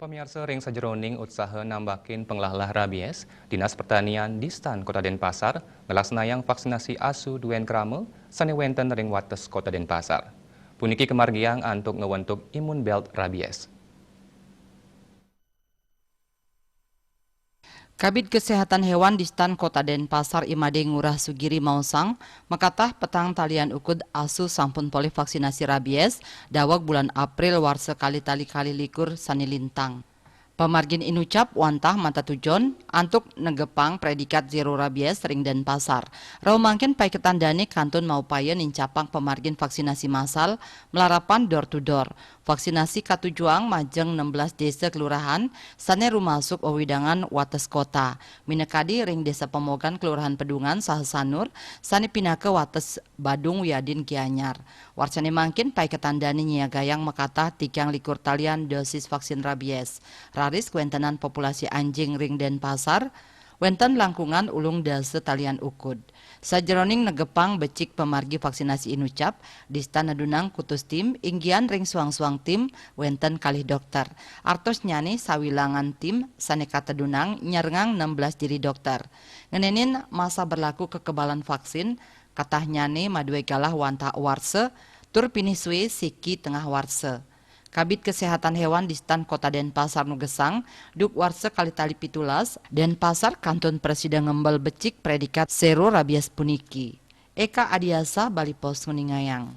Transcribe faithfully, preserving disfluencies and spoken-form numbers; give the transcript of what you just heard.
Pamiarsa, ring sajeroning utsaha nambakin panglalah rabies, Dinas Pertanian Distan Kota Denpasar ngelasnayang vaksinasi asu duen krama sane wenten ring wates Kota Denpasar. Puniki kamargiang antuk ngwentuk imun belt rabies. Kabid Kesehatan Hewan Distan Kota Denpasar, I Made Ngurah Sugiri, maosang, makatah petang talian ukud asu sampun polih vaksinasi rabies daweg bulan April warsa kali tali kalih likur sane lintang. Pamargin inucap wantah mantatujon antuk negepang predikat zero rabies ring Denpasar. Rauh mangkin paiketan dane kantun maupaya nincapang pamargin vaksinasi massal malarapan door to door. Vaksinasi katujuang majeng enam belas desa kelurahan sane rumasuk wewidangan wates kota, minakadi ring Desa Pemogan, Kelurahan Pedungan saha Sanur, sane pinaka wates Badung wiadin Gianyar. Warsane mangkin paiketan dane nyiagayang makatah tigang likur talian dosis vaksin rabies. Raris kawentenan populasi anjing ring Denpasar wenten langkungan ulung dasa talian ukud. Sajeroning negepang becik pamargi vaksinasi inucap, Distan nedunang kutus tim, inggian ring suang-suang tim wenten kalih dokter. Artosnyane sawilangan tim sane katedunang nyarengang enam belas diri dokter. Ngenenin masa berlaku kekebalan vaksin, katahnyane madue galah wantah warsa, tur pinih sue siki tengah warsa. Kabid Kesehatan Hewan Distan Kota Denpasar nugesang, duk warsa kali tali pitulas, Denpasar kantun prasida ngembel becik predikat zero rabies puniki. Eka Adiasa, Bali Post, nguningayang.